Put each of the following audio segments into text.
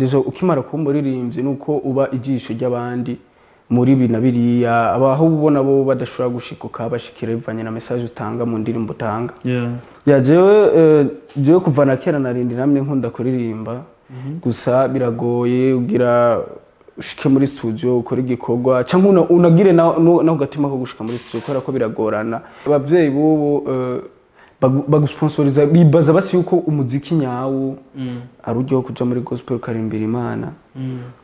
Déjà ukimara kuba umuririmbyi nuko uba ijisho ry'abandi muri ibi na biriya, abaho ubona bo badashobora gushikuka bashikira bivanye na message utanga mu ndirimbo utanga. Ya jewe kuva na kera narindi namye nkunda kuririmba, gusa biragoye ugira ushike muri studio ukore igikorwa canke unagire na ugatima ko gushika muri studio kubera ko biragorana. Abavyeyi bubu bagusponsoriza bibaza basi yuko umuziki nyawo ari uryo kuja muri gospel ukarimbira Imana.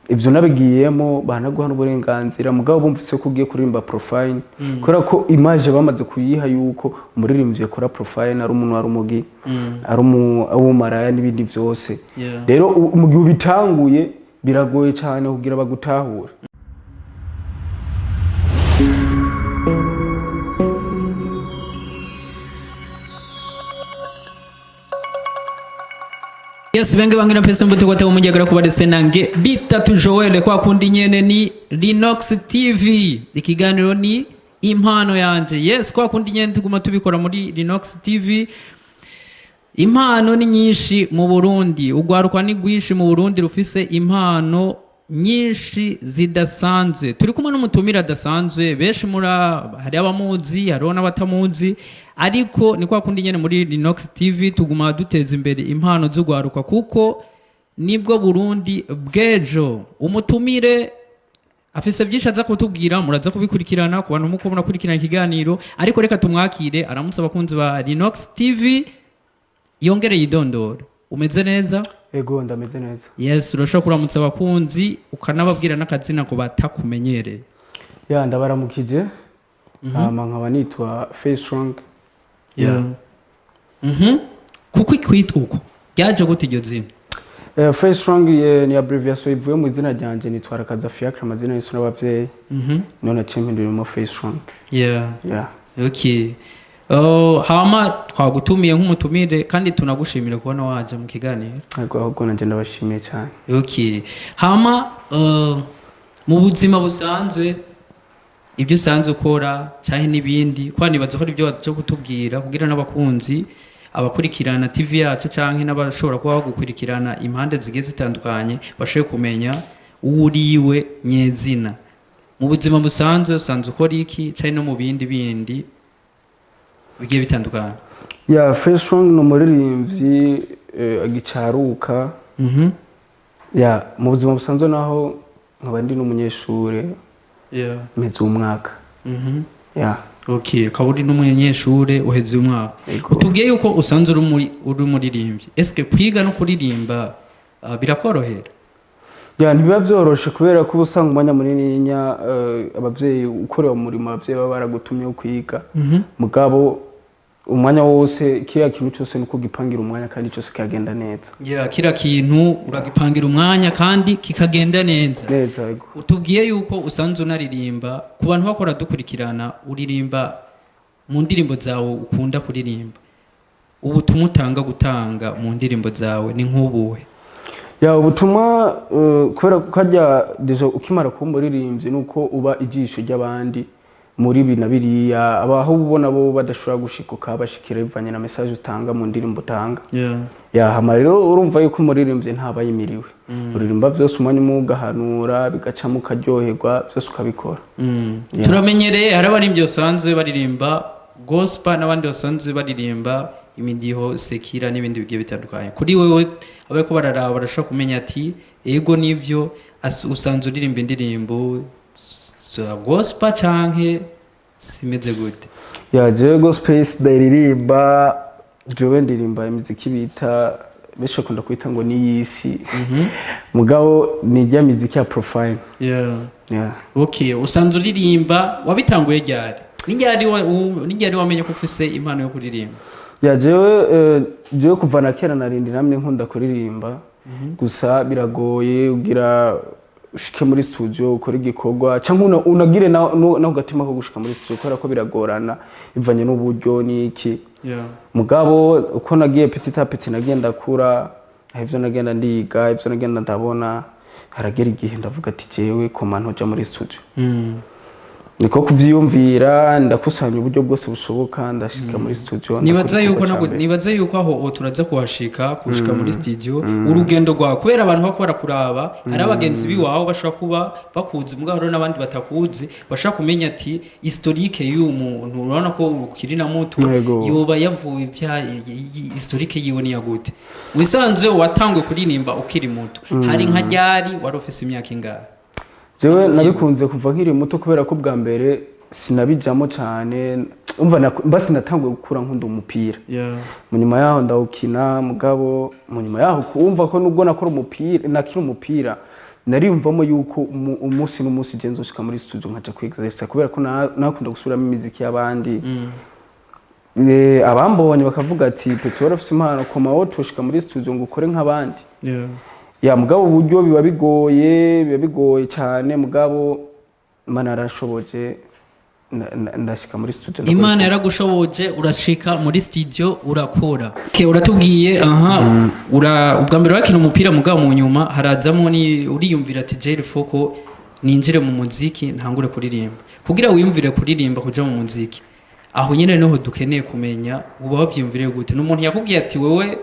Ivyo nabigiyemo banaguha n'uburenganzira, mugabo bumvise ko ugiye kuririmba profile, kubera ko image bamaze kuyiha yuko umuririmbyi akora profile ari umuntu wari umugi, ari umaraya n'ibindi vyose. Rero mu gihe ubitanguye biragoye cyane kugira bagutahure. Yes, benge bangira pesa mbuto kwa tawo mujagara kuba nange bitatu Joel kwa kundi nyene ni Linox TV. Ikiganiro ni impano yanje. Yes, kwa kundi nyene tuguma tubikora muri Linox TV. Impano ni nyinshi mu Burundi, ugwarukwa ni gwishi mu Burundi rufise impano nyinshi zidasanzwe. Turi kumwe n'umutumira adasanzwe, benshi hari abamuzi, hariho n'abatamuzi, ariko ni kwa kundi nyene muri Linox TV tuguma duteza imbere impano z'ugwaruka kuko nibwo Burundi bw'ejo. Umutumire afise byinshi aza kutubwira, muraza kubikurikirana ku bantu muko murakurikirana ikiganiro, ariko reka tumwakire aramutse abakunzi ba Linox TV yongere yidondora. Umeze neza? Ego, ndameze neza. Yes, urashobora kuramutsa abakunzi ukanababwira n'akazina ku batakumenyereye. Ya, ndabaramukije. Hama nkaba nitwa Face Strong. Kuko ikwitwa uko ryaje gute iryo zina? Face Strong ni abbreviation ivuye mu izina ryanje, nitwa Rakaza Fiacre, amazina y'isi n'abavyeyi. None naciye mpinduramo Face Strong. Okay. Hama twagutumiye nk'umutumire kandi tunagushimira kubona waje mu kiganiro. Ego, ahubwo nanje ndabashimiye cyane. Okay. Hama mu buzima busanzwe ibyo usanzwe ukora canke n'ibindi, kwa nibaza ko ibyo waje kutubwira kugira n'abakunzi abakurikirana TV yacu canke n'abashobora kuba bagukurikirana impande zigiye zitandukanye bashoboye kumenya uwo uriwe nyezina. Mu buzima busanzwe usanzwe ukora iki canke no mu bindi bindi bigiye bitandukanye? Ya, Face Strong ni umuririmbyi agicaruka. Ya, mu buzima busanzwe naho nkaba ndi n'umunyeshure. Meze umwaka. Okay, ukaba uri n'umunyeshure uheze umwaka. Utubwiye yuko usanzwe uri umuririmbyi. Eske kwiga no kuririmba birakorohera? Ya, ntibiba vyoroshe kubera ko usanga umwanya munini abavyeyi ukorera umurimo, abavyeyi baba baragutumye wo kwiga. Mugabo umwanya wose kiriya kintu cyose nuko gipangira umwanya kandi cyose kikagenda neza. Ya, kiriya kintu uragipangira umwanya kandi kikagenda neza. Neza, yego. Utubwiye yuko usanzwe unaririmba, ku bantu bakora dukurikirana uririmba mu ndirimbo zawe ukunda kuririmba. Ubutumwa utanga gutanga mu ndirimbo zawe ni nk'ubuhe? Ya, ubutumwa kubera ko harya déjà ukimara kuba umuririmbyi nuko uba ijisho ry'abandi muri ibi na biriya, abaho ubona bo badashobora gushikuka bashikira bivanye na message utanga mu ndirimbo utanga. Ya, hama rero urumva yuko umuririmbyi ntaba yimiriwe. Uririmba vyose umwanya umwe ugahanura bigacamo ukaryoherwa byose ukabikora. Turamenyereye hari abaririmbyi basanzwe baririmba gospel n'abandi basanzwe baririmba imidiho sekira n'ibindi bigiye bitandukanye. Kuri wewe abariko bararaba barashobora kumenya ati ego nivyo usanzwe uririmba indirimbo za gospel canke simeze gute? Ya, jewe gospel ndaririmba, jewe ndirimba imiziki bita benshi bakunda kwita ngo ni yisi. Mugabo ni rya miziki ya profile. Okay, usanzwe uririmba wabitanguye ryari? Ni ryari wamenye ko ufise impano yo kuririmba? Ya, jewe kuva na kera narindi namye nkunda kuririmba. Gusa biragoye ugira ushike muri studio ukore igikorwa canke unagire na ugatima ko gushika muri studio kubera ko biragorana bivanye n'uburyo n'iki. Mugabo uko nagiye petit à petit nagenda kura, ivyo nagenda ndiga, ivyo nagenda ndabona, haragera igihe ndavuga ati jewe koma ntoja muri studio. Niko kuvyiyumvira, ndakusanya uburyo bwose bushoboka, ndashika muri studio. Nibaza Ndakora yuko igikorwa ca mbere. Nibaza yuko aho turaza kuhashika, kushika muri studio, urugendo rwawe, kubera abantu bako barakuraba, hari abagenzi biwawe bashobora kuba bakuzi, mugabo hariho n'abandi batakuzi bashobora kumenya ati historique y'uyu muntu, urabona ko ukiri na muto, Yego. yoba yavuye bya historique yiwe ni gute. Wisanzwe watanguye kuririmba ukiri muto, hari nka ryari? Wari ufise imyaka ingahe? Jewe nabikunze kuva nkiri muto, kubera ko bwa mbere sinabijamo cyane. Umva, mba sinatanguye gukura nkunda umupira. Mu nyuma yaho ndawukina, mugabo mu nyuma yaho kumva ko nubwo nakora umupira, nakina umupira, nariyumvamo yuko umunsi n'umunsi je nzoshika muri studio nkaja kwiexercisa, kubera ko nakunda gusubiramo imiziki y'abandi. Abambonye bakavuga ati: "Petit, warafise impano, koma wowe tushika muri studio ngo ukore nk'abandi." Ya, mugabo uburyo biba bigoye, biba bigoye cyane, mugabo Imana yarashoboje, ndashika muri studio ndakora. Imana yaragushoboje, urashika muri studio urakora. Okay, uratubwiye aha ura ubwa mbere wakina umupira, mugabo mu nyuma harazamo ni uriyumvira ati Jerry foko ninjire mu muziki, ntangure kuririmba. Kugira wiyumvire kuririmba, kuja mu muziki, aho nyene niho dukeneye kumenya uba wavyiyumviriye gute. Ni umuntu yakubwiye ati wewe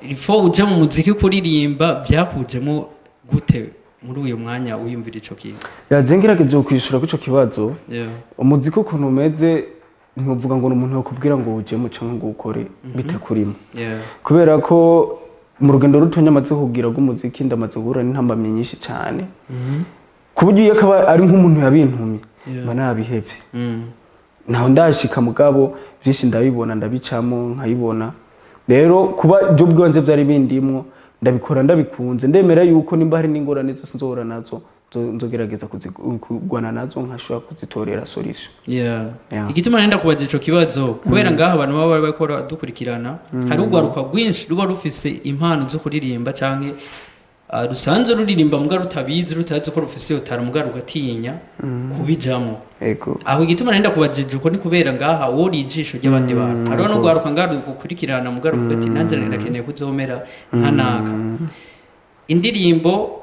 il faut uje mu muziki kuririmba? Byakujemo gute muri uyo mwanya wiyumvira ico kintu? Yaje ngerageje kwishura kuri ico kibazo. Umuziki ukuntu umeze, ntuvuga ngo ni umuntu yakubwira ngo ujemo cyangwa ngo ukore bitakurimo, kubera ko mu rugendo rutonya amaze kugira rw'umuziki, ndamaze guhura n'intambamyi nyinshi cyane, ku buryo iyo akaba ari nk'umuntu yabintumye, mba nabihevye. Ntaho ndashika, mugabo byinshi ndabibona, ndabicamo nkayibona. Rero kuba byo bwanze byari bindimwo, ndabikora ndabikunze, ndemera yuko nimba hari n'ingorane zose nzohura nazo, nzogerageza kurwana nazo, nkashobora kuzitorera solution. Yeah. Igituma nenda kubaza ico kibazo, kubera ngaha abantu baba bariko dukurikirana, hari urwaruka rwinshi ruba rufise impano zo kuririmba canke rusanzwe ruririmba muga rutabizi, rutazi ko rufise iyo talent, muga rugatinya kubijamo. Aho igituma nenda kubajije uko ni kubera ngaha wori ijisho ry'abandi bantu. Hariho n'urwaruka ngaha rugukurikirana, muga ruvuga ati nanjye ndakeneye kuzomera nka naka. Indirimbo,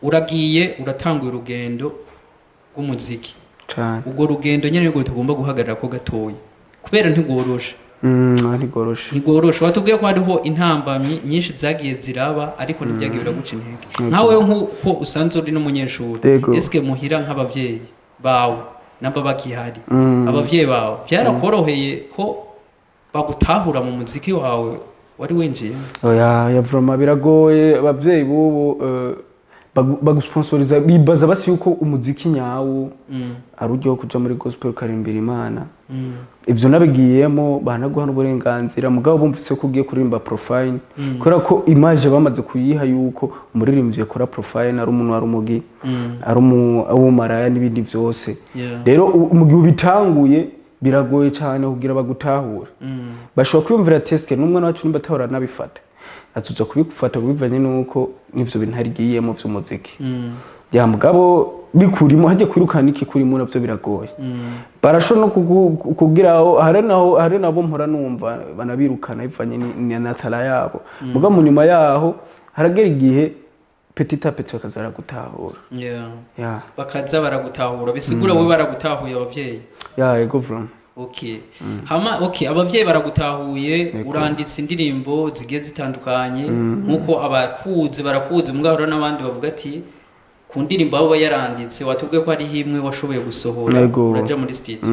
uragiye uratanguye urugendo rw'umuziki. Cane. Urwo rugendo nyene nirwo tugomba guhagarara ko gatoya, kubera ntigworoshe. Ntigoroshe. Ntigworoshe. Watubwiye ko hariho intambamyi nyinshi zagiye ziraba, ariko ntibyagiye biraguca intege. Nkawe nk'uko usanzwe uri n'umunyeshuri, eske muhira nk'abavyeyi bawe namba bakihari, abavyeyi bawe byarakoroheye ko bagutahura mu muziki wawe wari winjiye? Oya, ya, vraiment biragoye. Abavyeyi bubu bagusponsoriza bibaza basi yuko umuziki nyawo ari ujya wo kuja muri gospel ukarimbira Imana. Ivyo nabigiyemo banaguha n'uburenganzira, mugabo bumvise ko ugiye kuririmba profane, kubera ko image bamaze kuyiha yuko umuririmbyi akora profane ari umuntu wari umugi, ari uwumaraya n'ibindi vyose. Rero mu gihe ubitanguye biragoye cyane kugira bagutahure. Bashobora kwiyumvira ati eske n'umwana wacu nimba atahora anabifata, azuza kubifata bivanye n'uko n'ivyo bintu arigiyemo vy'umuziki. Ya, mugabo bikurimo hajye kwirukana iki kurimo navyo biragoye. Barashobora no kugira aho hari naho hari nabo mpora numva banabirukana bivanye na talent yabo, mugabo mu nyuma yaho haragera igihe petit à petit bakaza baragutahura. Ya. Bakaza baragutahura, bisigura we baragutahuye abavyeyi? Ya, ego, vraiment. Okay, hama okay, abavyeyi baragutahuye, uranditse indirimbo zigiye zitandukanye nkuko abakuzi barakuzi, mugabo hariho n'abandi bavuga ati ku ndirimbo abo yaranditse, watubwiye ko hariho imwe washoboye gusohora, uraja muri studio.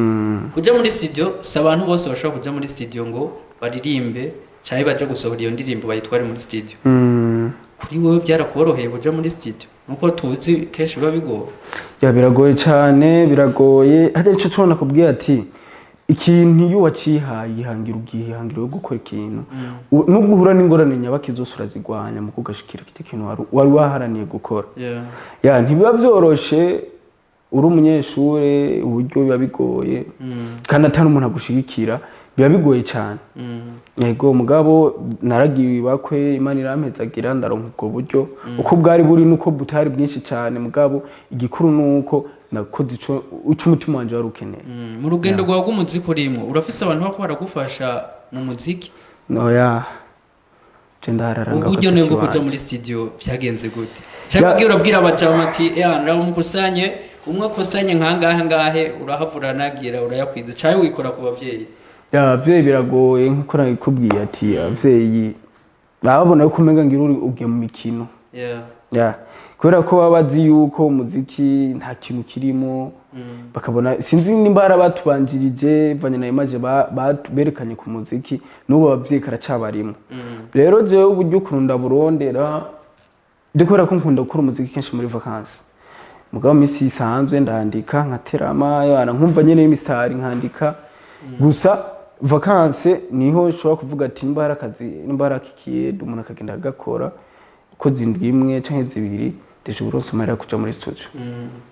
Kuja muri studio, si abantu bose bashobora kuja muri studio ngo baririmbe canke baje gusohora iyo ndirimbo bayitware muri studio. Kuri wowe byarakoroheye kuja muri studio, nuko tuzi kenshi biba bigoye? Ya, biragoye cyane, biragoye. Hajya icyo tubona kubwira ati ikintu iyo wacihaye ihangira, ugihangira yo gukora ikintu, nubwo uhura n'ingorane nyabaki zose urazigwanya mu kugashikira kiti kintu wari waharaniye gukora. Ya, ntibiba byoroshe uri umunyeshure, uburyo biba bigoye, kandi atari umuntu agushigikira, biba bigoye cyane. Yego, mugabo naragiwe ibakwe, Imana irampezagira, ndaronka ubwo buryo uko bwari buri nuko butari bwinshi cyane, mugabo igikuru nuko nakoze ico umutima wanje wari ukeneye. Mu rugendo rwawe rw'umuziki urimwo, urafise abantu bako baragufasha mu muziki? Oya, je ndahararanga Uburyo agatoki nibwo kuja wanje. muri studio byagenze gute? Cyangwa ugiye urabwira abajama ati ya mukusanye Umwe akusanye nkangahe ngahe, urahavura nagira urayakwiza caye wikora ku bavyeyi? Ya, abavyeyi biragoye, nkuko nabikubwiye ati abavyeyi babona yuko umenga ngira uri ugiye mu mikino. Ya, kubera ko baba bazi yuko umuziki nta kintu kirimo, bakabona sinzi nimba hari abatubanjirije bivanye na image berekanye ku muziki, n'ubu abavyeyi karacabarimo. Rero jewe uburyo ukuntu ndaburondera ndi kubera ko nkunda gukora umuziki kenshi muri vacances, mugabo misi isanzwe ndandika nkaterama yana nkumva nyene imisitari nkandika. Gusa vacances niho nshobora kuvuga ati nimba hari akazi, nimba hari akikiyede, umuntu akagenda agakora uko zindwi imwe canke zibiri, deje uburonse amahera yo kuja muri studio,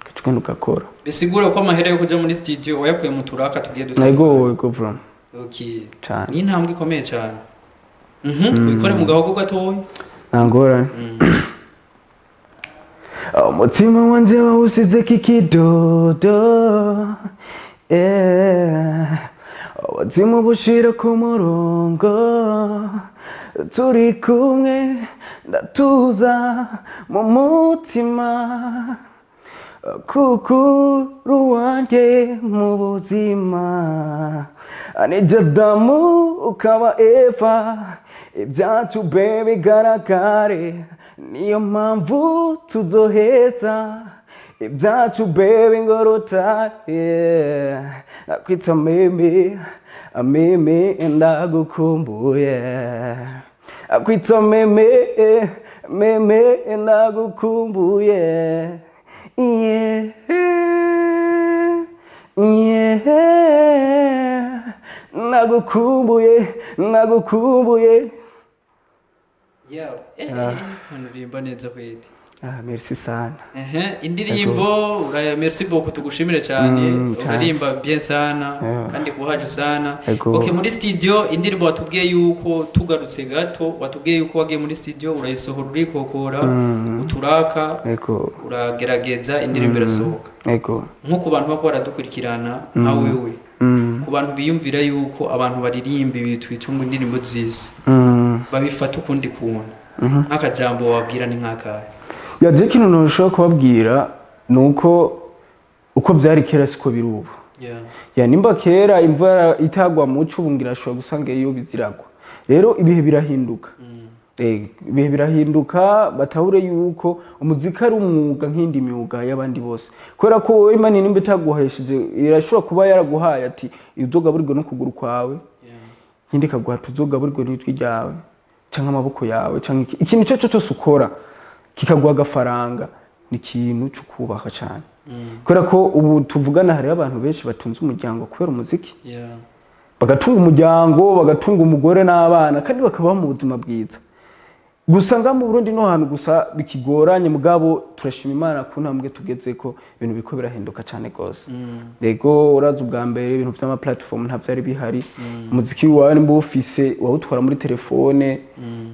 ugaca ugenda ugakora. Bisigura ko amahera yo kuja muri studio wayakuye mu turaka tugiye dutandukanye? Ego, ego, vraiment. Cane. Ni intambwe ikomeye cyane. Wikore mu gahogo gatoya. Nta ngorane. Umutima wanje wawusizeko ikidodo, yeah. Ubuzima bushira ku murongo, turi kumwe ndatuza mu mutima, kuko uri uwanjye mu buzima, ni Adamu ukaba Eva, ibyacu be bigaragare, niyo mpamvu tuzoheza ibyacu baby ngo rutahe. Nakwita mimi, mimi ndagukumbuye, akwita mimi, mimi ndagukumbuye, yeah, nagukumbuye, nagukumbuye. Yeah. Uririmba neza kweli. Ah, merci sana. Ehe, indirimbo merci beaucoup, tugushimire cyane. Cyane. Uririmba bien sana kandi kuhaje sana. Ego. Okay, muri studio indirimbo watubwiye yuko, tugarutse gato, watubwiye yuko wagiye muri studio urayisohora, urikokora uturaka, uragerageza, indirimbo irasohoka. Nko ku bantu bako baradukurikirana nka wewe, ku bantu biyumvira yuko abantu baririmba ibi twita ngo indirimbo nziza babifata ukundi kuntu, nk'akajambo wabwira ni nk'akahe? Ya, je ikintu ntushobora kubabwira ni uko uko byari kera siko biri ubu. Ya, nimba kera imvura itagwa muco, ubu ngira ashobora gusanga iyo biziragwa. Rero ibihe birahinduka. Ibihe birahinduka, batahure yuko umuziki ari umwuga nk'indi myuga y'abandi bose, kubera ko wowe Imana nimba itaguhesheje, irashobora kuba yaraguhaye ati uzogaburirwe n'ukuguru kwawe, indi ikaguha tuzogaburirwe n'ijwi ryawe canke amaboko yawe canke ikintu icyo cyo cyose ukora kikaguha agafaranga, ni ikintu cyo kubaha cyane, kubera ko ubu tuvugana hariho abantu benshi batunze umuryango kubera umuziki, bagatunga umuryango, bagatunga umugore n'abana, kandi bakabaho mu buzima bwiza. Gusa nga mu Burundi no hantu gusa bikigoranye, mugabo turashima Imana ku ntambwe tugeze ko ibintu biriko birahinduka cyane gose. Rego, uraza ubwa mbere ibintu vy'ama platform nta vyari bihari. Umuziki wawe nimba ufise wawutwara muri telefone,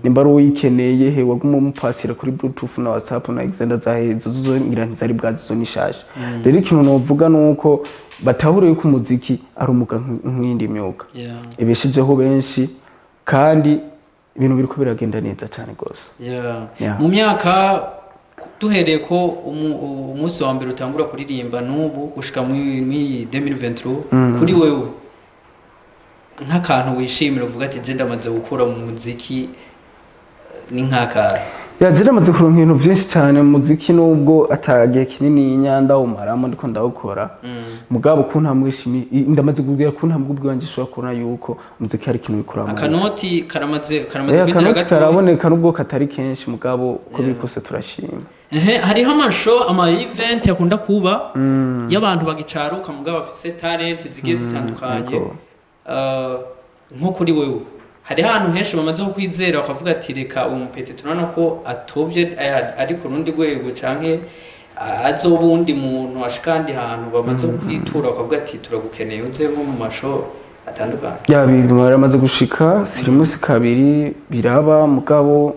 nimba ari uyikeneye he waguma umupasira kuri Bluetooth na WhatsApp na Xender zahe, izo zo ngira ntizari bwazi, zo nishasha. Rero ikintu novuga nuko batahure yuko umuziki ari umwuga nk'iyindi myuga ibeshejeho benshi, kandi ibintu biriko biragenda neza cyane rwose. Yeah. Mu myaka duhereye ko umunsi wa mbere utangura kuririmba n'ubu gushika muri 2023, kuri wewe nk'akantu wishimira uvuga ati je ndamaze gukura mu muziki, ni nk'akahe? Ya, amaze kuronka ibintu byinshi cyane mu muziki, nubwo atagihe kinini ndawumaramo ndiko ndawukora, mugabo ku ntambwe ndamaze kubwira ku ntambwe ubwanjye ishobora kubona yuko umuziki hari ikintu bikuramo. Akanoti karamaze kwinjira akanoti gato. Karaboneka nubwo katari kenshi, mugabo uko biri kose turashima. Ehe, hariho ama show, ama event akunda kuba y'abantu bagicaruka mugabo bafise talent zigiye zitandukanye. Nko kuri wewe hariho ahantu henshi bamaze kukwizera bakavuga ati reka uwo mupete turabona ko atovye, ari ku rundi rwego canke azoba uwundi muntu ashika ahandi hantu, bamaze kukwitura bakavuga ati turagukeneye uze nko mu ma show atandukanye? Ya, bintu baramaze gushika si rimwe si kabiri biraba, mugabo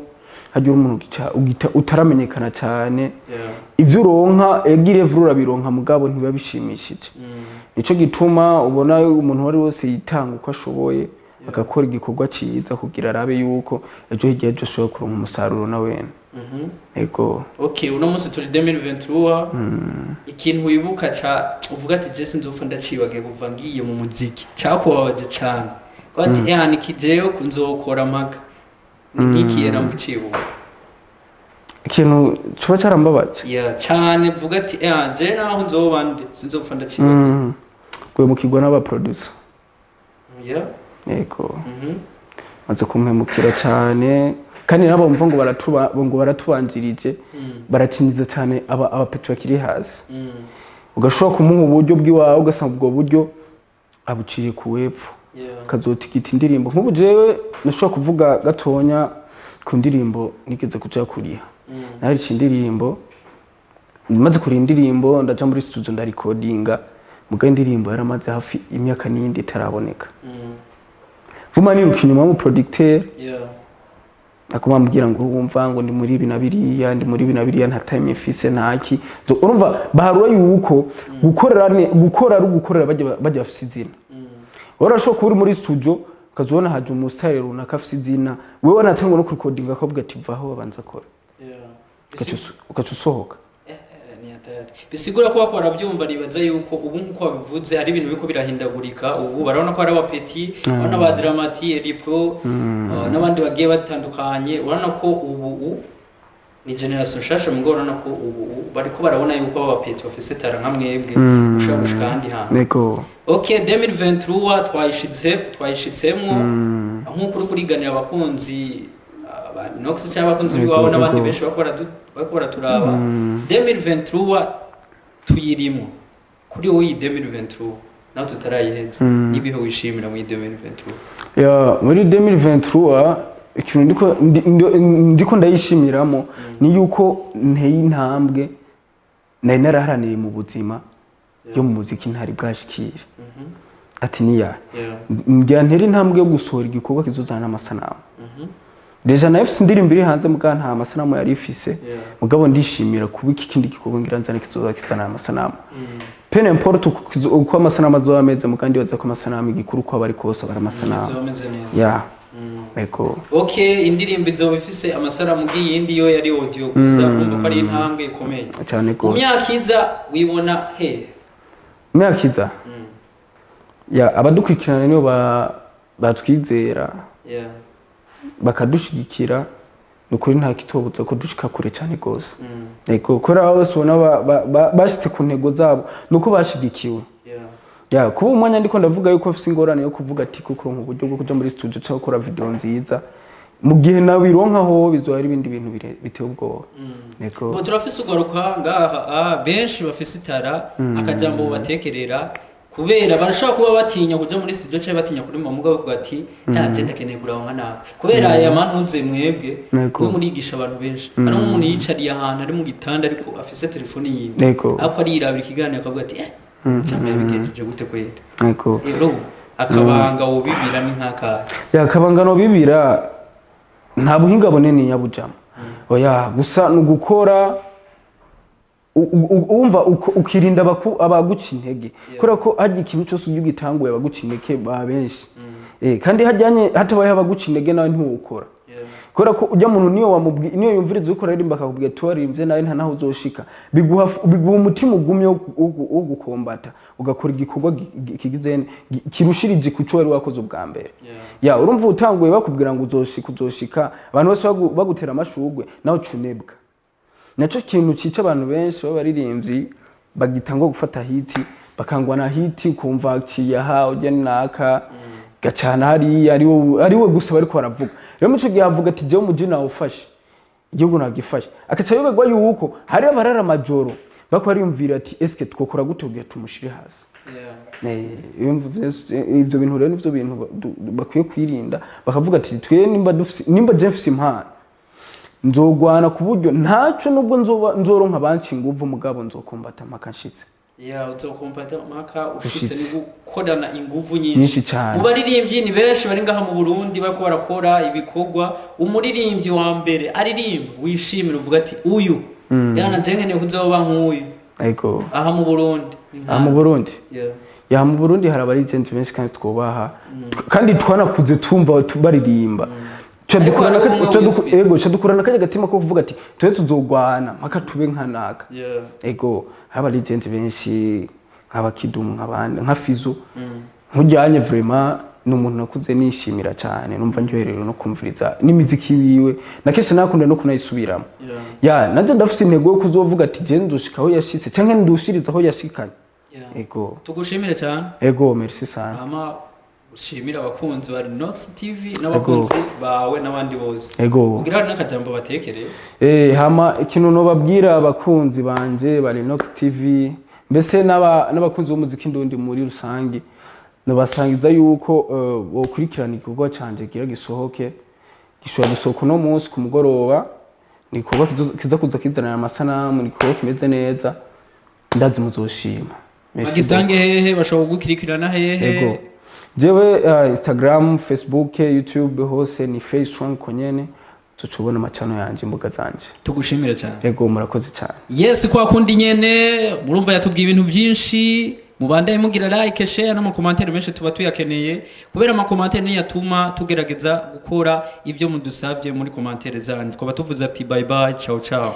hajya umuntu utaramenyekana cyane, ivyo uronka egire vura urabironka, mugabo ntibiba bishimishije. Nico gituma ubona umuntu uwo ari wese yitanga uko ashoboye. Agakora igikorwa ciza kugira arabe yuko ejo hirya y'ejo ashobora kuronka umusaruro na wene. Ego. Okay, uno munsi turi 2023. Ikintu wibuka ca uvuga ati je sinzopfa ndacibagiye kuva ngiye mu muziki, cakubabaje cane ko ati yani kijeyo kunzokora mpaka ni nk'iki, era mucibuka? Ikintu coba carambabaje? Yeah, cane, vuga ati je naho nzoba ndi sinzopfa ndacibagiye. Guhemukirwa n'abaproducer. Ego. Maze kumpemukira cyane, kandi nabo bumva ngo baratuba, ngo baratubanjirije, barakinyiza cyane aba abapeti bakiri hasi. Ugashobora kumuha uburyo bw'iwawe, ugasanga ubwo buryo abuciye ku wepfo, kazotigita indirimbo. Nk'ubu jewe nashobora kuvuga gatonya ku ndirimbo nigeze kuja kuriha. Narica indirimbo, maze kuriha indirimbo, ndaja muri studio, ndarikodinga, muga indirimbo yaramaze hafi imyaka n'iyindi itaraboneka. Nguma niruka inyuma y'umuproducteur, akuma ambwira ngo wumva ngo ndi muri ibi na biriya, ndi muri ibi na biriya, nta time mfise, ntaki. So, urumva baharura yuko gukorera gukora ari ugukorera bajya bafise izina. Wowe urashobora kuba uri muri studio, ukazibona haje umusitari runaka afise izina, wewe wanatangwa no kurikodinga, akavuga ati vaho babanza akora. Ugaca usohoka. Ni hatari. Bisigura ko bakora barabyumva. Nibaza yuko ubu nkuko wabivuze hari ibintu biriko birahindagurika. Ubu barabona ko hari abapeti, urabona ba Dramati, Elipro, n'abandi bagiye batandukanye. Urabona ko ubu ni generation nshasha, mugo urabona ko ubu bariko barabona yuko aba bapeti bafise talent nka mwebwe, ushobora gushika ahandi hantu. Ego. Okay, 2023 twayishitsemwo. Nk'uko uri kuriganira abakunzi ba Nox cyangwa abakunzi b'iwabo n'abandi benshi bariko baraturaba, 2023 tuyirimo. Kuri wowe iyi 2023 nawe tutarayiheza, n'ibihe wishimira muri 2023? Ya, muri 2023 ikintu ndiko ndayishimiramo ni yuko nteye intambwe nari naraharaniye mu buzima yo mu muziki ntari bwashikire. Ati niya ngira ntere intambwe yo gusohora igikorwa kizozana amasanamu. Déjà nayo ifise indirimbo iri hanze, muga nta masanamu yari ifise. Mugabo ndishimira kuba iki kindi gikorwa ngira nzane kizoza kizana amasanamu, peu importe uko amasanamu azoba ameze, muga ndibaza ko amasanamu igikuru uko aba ari kose aba ari amasanamu. Izoba ameze neza. Ya, ego. Okay, indirimbo izoba ifise amasanamu, y'iyindi yo yari audio gusa. Urumva ko ari intambwe ikomeye. Cyane Mu gose. myaka iza wibona he? Imyaka iza, ya, abadukurikirana nibo batwizera, bakadushigikira, ni ukuri nta kitobuza ko dushika kure cyane rwose. Ego, kubera abo bose ubona bashitse ku ntego zabo ni uko bashigikiwe. Ya, kuba umwanya ndiko ndavuga yuko mfise ingorane yo kuvuga ati kuko mu buryo bwo kuja muri studio cyangwa gukora video nziza, mu gihe nabironka ho bizoba ari ibindi bintu biteye ubwoba. Ego. Bo turafise ugaruka ngaha, benshi bafise itara, akajambo batekerera, kubera barashobora kuba batinya kuja muri studio cyangwa batinya kuri mugabo bavuga ati nta ndakeneye kuraba nka nawe, kubera aya mantuze mwebwe mwe murigisha abantu benshi. Hari umuntu yicariye ahantu ari mu gitanda ariko afise telefone yiwe, ariko arirabira ikiganiro akavuga ati cyangwa yabigenjeje gute kwera? Rero akabanga wobibira ni nk'akahe? Ya, kabangano bibira nta buhinga bunini yabujamo, oya. Gusa ni ugukora, wumva ukirinda abaguca intege, kubera ko harya ikintu cyose ujya ugitanguye abaguca intege ba benshi. Kandi hajyanye hatabayeho abaguca intege nawe ntiwukora, kubera ko ujya muntu niyo wamubwi niyo yumviriza uko aririmba akakubwira ati waririmbye nawe nta naho uzoshika, biguha umutima ugumye wo gukombata, ugakora igikorwa kigize kirushirije ku cyo wari wakoze ubwa mbere. Ya, urumva utanguye bakubwira ngo uzoshika, uzoshika, abantu bose bagutera amashurwe, nawe ucunebwa. Nacyo kintu cica abantu benshi b'abaririmbyi bagitangwa gufata hit, bakangwa na hit, ukumva aciye aha ujya naka gacana hariya, ari we gusa bariko baravuga. Rero muco gihe avuga ati jewe umuji nawufashe, igihugu nagifashe, akaca yoberwa yuko hari abarara amajoro bako bariyumvira ati eske twokora gute kugira tumushire hasi? Ivyo bintu rero nivyo bintu bakwiye kwirinda, bakavuga ati twe nimba dufise, nimba je mfise impano, nzogwana ku buryo ntaco nubwo nzoba nzoronka banci inguvu, mugabo nzokombata mpaka nshitse. Ya, uzokompata mpaka ushitse, ni gukorana inguvu nyinshi. Nyinshi cane. Mu baririmbyi ni benshi bari ngaha mu Burundi bariko barakora ibikorwa. Umuririmbyi wa mbere aririmba wishimira, uvuga ati uyu yana je nkeneye kuzoba nk'uyu, Ego. aha mu Burundi ni Aha mu nka Burundi? Yeah. Ya, mu Burundi hari aba legend benshi kandi twubaha, kandi twanakuze tumva baririmba. Ca Ariko dukurana hariho umwe w'inspire. Ego, ca dukurana kajya gatima ko kuvuga ati twe tuzogwana mpaka tube nka naka. Ego, hari aba legend benshi nk'abakidumu, nk'abandi nka Fizo nkujyanye. Vraiment ni umuntu nakuze nishimira cyane, numva ndyoherewe no kumviriza n'imiziki yiwe, na kenshi nakunda no kunayisubiramo. Ya, nanje ndafise intego yo kuzovuga ati je nzoshika aho yashitse canke ndushiriza aho yashikanye. Ego. Tugushimire cyane. Ego, merci sana. Hama ushimire abakunzi ba Rinox TV n'abakunzi bawe n'abandi bose. Ego. Ugira hari n'akajambo batekereye. Hama ikintu nobabwira abakunzi banje ba Rinox TV, mbese n'abakunzi b'umuziki ndundi muri rusange, nobasangiza yuko bokurikirana igikorwa canje gira gisohoke. Gishobora gusohoka uno munsi ku mugoroba. Ni igikorwa kiza kuza kizanira amasanamu, ni igikorwa kimeze neza, ndazi muzoshima. Merci. Bagisange hehe? Bashobora kugukurikirana hehe? Ego, jewe Instagram, Facebook, YouTube, hose ni Face Strong konyene, tucubona amacano yanje, imbuga zanje. Tugushimire cyane. Ego, murakoze cyane. Yes, kwa kundi nyene murumva yatubwiye ibintu byinshi. Mubandaye mugira like, share n'ama commentaires menshi, tuba tuyakeneye kubera ama commentaires niyo atuma tugerageza gukora ibyo mudusabye muri commentaires zanyu. Twaba tuvuze ati bye bye, ciao ciao.